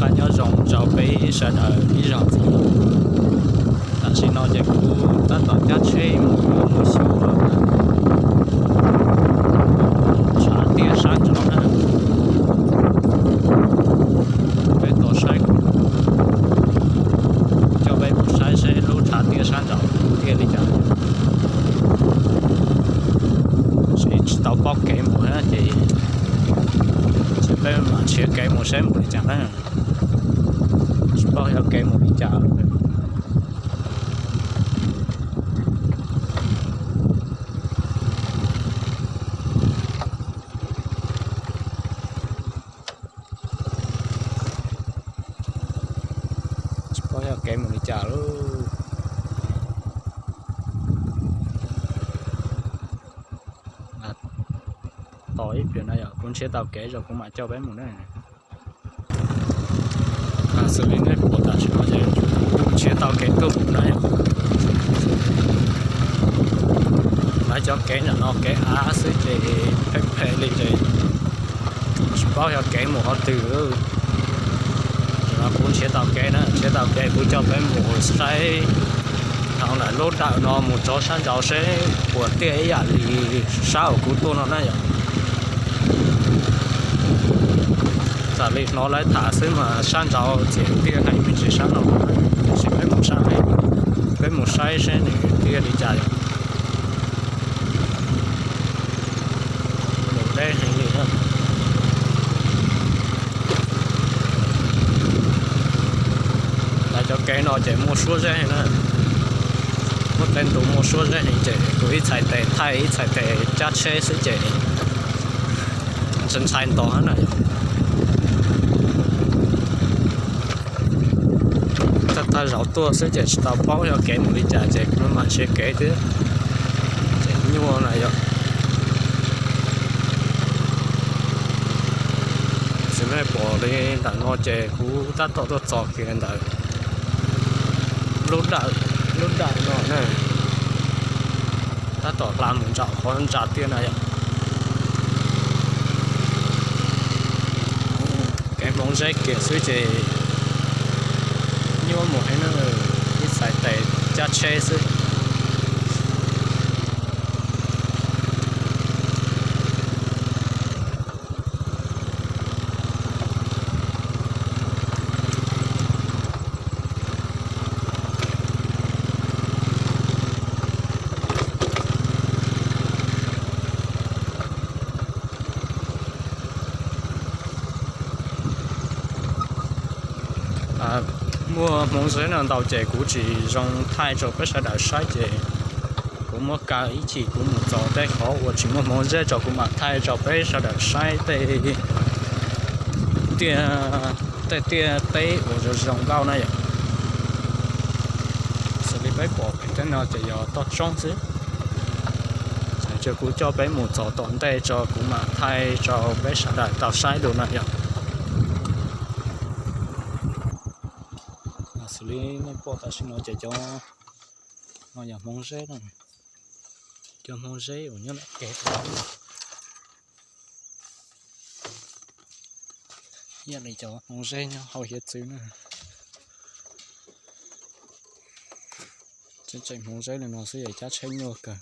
Qab nyob zoo rau peb sawv daws ib zaug ntxiv. Tam sim no ces kuv tab tom cab tsheb mus yuav mus xyuas tshav tiaj sab nraud na. Peb tos saib, coj peb mus saib seb lub tshav tiaj sab nraud tiaj li cas. Tsis tau paub kev mus na ces peb mam nrhiav kev mus saib mus li cas na. Tsis paub yog kev mus li cas. Tsis paub yog kev mus li cas lauj. Tos ib pliag no yog kuv nrhiav tau kev ces kuv mam coj peb mus na. Xws li nej pom tam sim no ces kuv nrhiav tau kev tuaj mus na yom. Lawv cov kev nram no kev av xwb ces phem phem li ces tsis paub yog kev mus qhov twg. Tam sim no kuv nrhiav tau kev na, nrhiav tau kev kuv coj peb mus saib hauv lawm lub dawm no mus rau sab nraud seb puas tiaj ib yam li sab uas kuv tuaj no na yom. Txawm li hnov lawv tham xwb mas sab nraud txias tiaj heev me ntsis sab no, tiam sis peb mus saib, peb mus saib seb nws tiaj li cas yom. Nws deb heev li. Lawv cov kev no ces muaj suab zeb heev na, muaj tej ntu muaj suab zeb heev ces kuv ib txhais tes thaij ib txhais tes cab tsheb xwb ces ntshai ntshai nto na. Tag tag zaus tuaj xwb ces tsis tau paub yog kev mus li cas ces kuv mam nrhiav kev thiab ces nyuaj na yom. Xws nej pom li ntawm no ces kuv tab tom tuaj txog kiag ntawm lub dawm, lub dawm no na, tab tom hla mus nram qhov ntsa tiaj na yom. Kev hmoov zeb kiag xwb ces nyuaj mus heev na, ib txhais tes cab tsheb xwb. Muaj hmoov zeb no ntau ces kuv tsis zoo thaij rau peb sawv daws saib ces kuv muab kaw ib chim kuv mus txog tej qhov uas tsis muaj hmoov zeb rau kuv mam thaij rau peb sawv daws saib tej tiaj, tej tiaj teb uas zoo zoo nkauj na yom. Xws li peb pom pem tej no ces yog toj roob xwb. Ces kuv coj peb mus txog tom ntej tso kuv mam thaij rau peb sawv daws tau saib dua na yom. Xws li nej pom tam sim no ces cov no yog hmoov zeb na, cov hmoov zeb uas nyob ntawm kev, ib yam li cov hmoov zeb nyob hauv hiav txwv na. Tseem tseem hmoov zeb li no xwb es cab tsheb nyuaj kawg.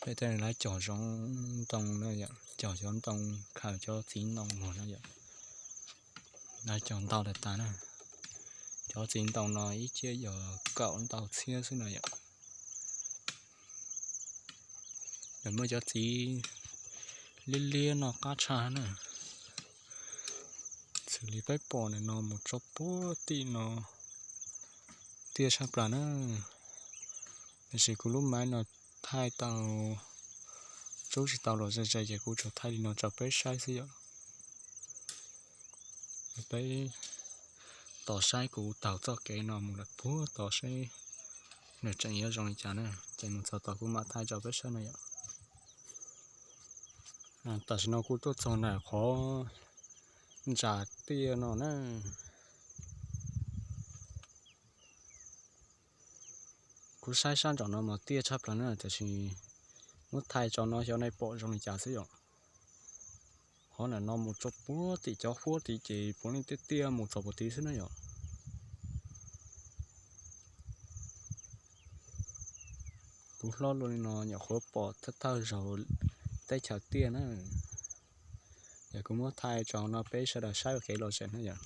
Peb tej lawv cog zoov ntoo na yom, cog cov ntoo khaws cov txiv ntoo muag na yom. Lawv cog ntau lawm tas na. Cov txiv ntoo no ib ciab yog kaum ntau txhiab xwb no yom. Nws muaj cov txiv liab liab no qab tshaj na. Xws li peb pom ntawm no mus tso puag tim no tiaj tshaj plaws na. Tiam sis kuv lub maiv no thaij tau rub tsis tau los ze ze ces kuv tsuas thaij li no rau peb saib xwb yom. Peb tos saib kuv taug txoj kev no mus lawm puag tod seb nws tseem yuav zoo li cas na, ces mus txog tod kuv mam thaij rau peb saib no yom. Tam sim no kuv tuaj txog ntawm qhov ntsa tiaj no na. Kuv saib sab nraum no mas tiaj tshaj plaws na, tiam sis Muab thaij tso no xyov nej pom zoo li cas xwb yom. Qhov ntawm no mus tso puag tim cov huab tid ces puav leej tiaj tiaj mus txog puag tid xwb na yom. Kuv hlob luaj li no nyuam qhuav pom thawj thawj zaug teb chaws tiaj na. Yog kuv muab thaij tso no peb sawv daws saib ua kev lom zem na yom.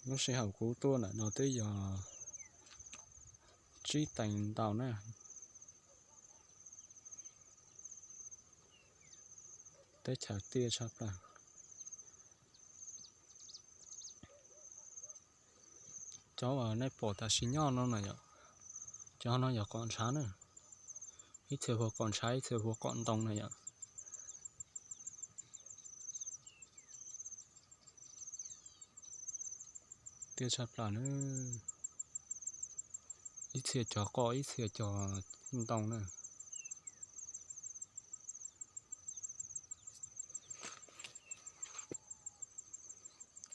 Lub sij hawm kuv tuaj ntawm no twb yog tsib teev ntau na. Teb chaws tiaj tshaj plaws. Cov uas nej pom tam sim nyob no na yom, cov no yog qos ntshav na. Ib txhia hu ua qos ntshav, ib txhia hu ua qos ntoo na yom. Tiaj tshaj plaws na. Ib txhia cog qos ib txhia cog ntoo na.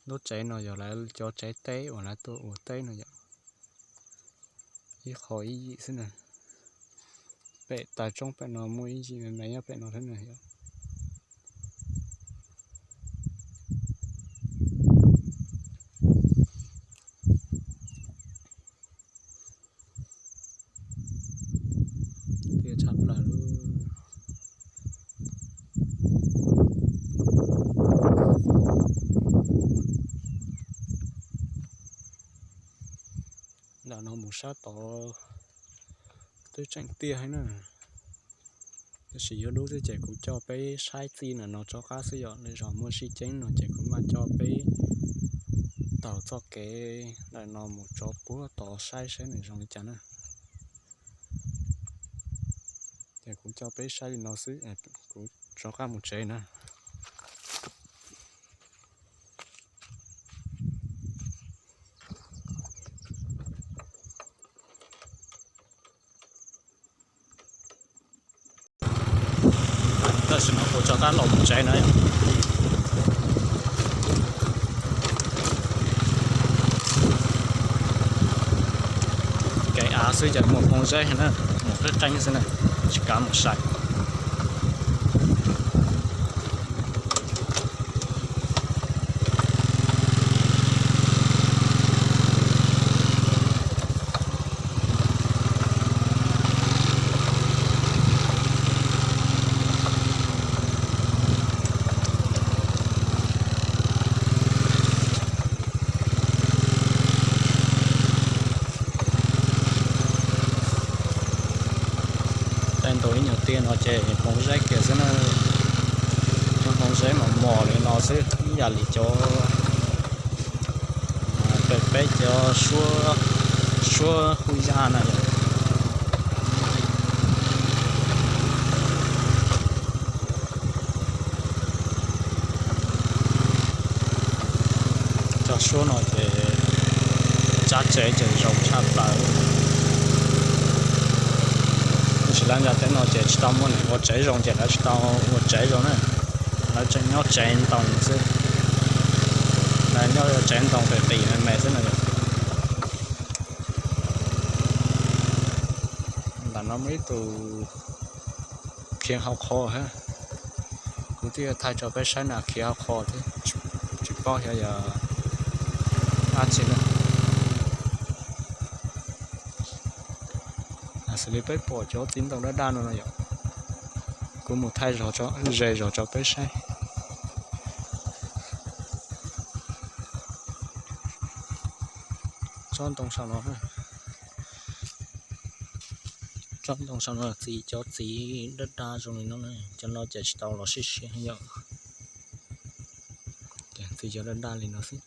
Lub tsev no yog lawv cov tsev teb uas lawv tuaj ua teb no yom. Ib qho ib yim xwb na. Pem tav roob pem no muaj ib yim me me nyob pem no thiab na yom. Tiaj tshaj plaws lub. Ntawm no mus sab tod twb tseem tiaj heev na. Tab sis yuav dub xwb ces kuv coj peb saib txij ntawm no rov qab xwb yom. Lwm zaus muaj sij ceeb no ces kuv mam coj peb taug txoj kev ntawm no mus tso puag tod saib saib nws zoo li cas na. Ces kuv coj peb saib li no xwb, kuv rov qab mus tsev na. Tam sim no kuv rov qab los mus tsev na. Kev av xwb ces mus hmoo zeb na, mus qeeb qeeb xwb na, tsis kav mus sai. Tej ntu ib nyuag tiaj no ces hmoov zeb kiag xwb na. Hmoov zeb mos mos li no xwb, ib yam li cov pem peb cov suab, suab hu ya na. Cov suab no ces tsab tsev ces zoo tshaj plaws. Tab sis lawv nram teb no ces tsis tau muaj neeg ua tsev zoo ces lawv tsis tau ua tsev zoo na. Lawv tseem nyob tsev ntoo xwb. Lawv nyob tsev ntoo qis qis me me xwb na. Ntawm no muaj ib tug khiav hauv qhov thiab. Kuv twb thaij rau peb saib na, khiav hauv qhov thiab, tsis paub xyov yog dab tsi na. Xws li peb pom cov txiv ntoo daj daj no no yom, kuv mus thaij zog, ze zog rau peb saib. Tsob ntoo saum no, tsob ntoo saum no txiv, cov txiv daj daj zoo li no na, cov no ces tsis tau los siab siab yom. Txiv cov daj daj li no xwb,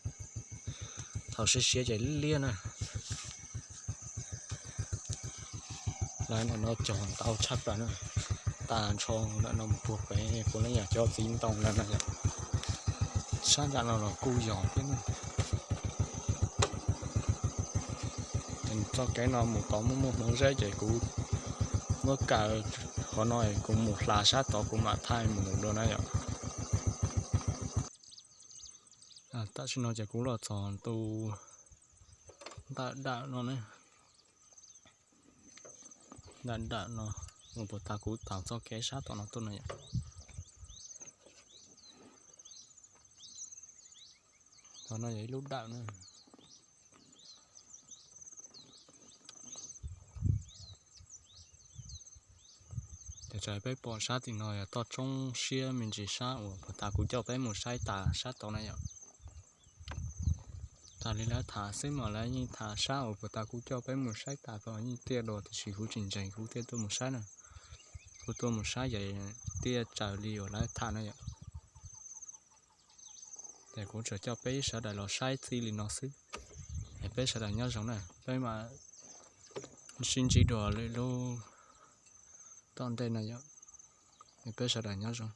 thaum siab siab ces liab liab na. Lawv ntawm no cog ntau tshaj plaws na, tas nrho ntawm no mus puag pem puav leej yog cov txiv ntoo lawm na yom. Sab nram no los kuj yog thiab na. Txoj kev no mus tod muaj muaj hmoov zeb ces kuv muab kaw qhov no, kuv mus hla sab tod kuv mam thaij mus dua na yom. Tam sim no ces kuv los txog ntu Ntawm dawm no ne, ntawm dawm no, uas puag ta kuv taug txoj kev sab tom no tuaj no yom. Tom no yog ib lub dawm na. Ces peb pom sab tim no yog toj roob siab me ntsis sab uas puag ta kuv coj peb mus saib tas sab tod na yom. Tas li lawv tham xwb mas lawv yeej tham sab uas puag ta kuv coj peb mus saib tas tod yeej tiaj dua tiam sis kuv tsis ntseeg kuv thiaj tuaj mus saib na. Kuv tuaj mus saib ces tiaj raws li uas lawv tham na yom. Ces kuv tsuas coj peb sawv daws los saib txij li no xwb. Es peb sawv daws nyob zoo na, peb mam sib ntsib dua lwm lub tom ntej no yom. Es peb sawv daws nyob zoo.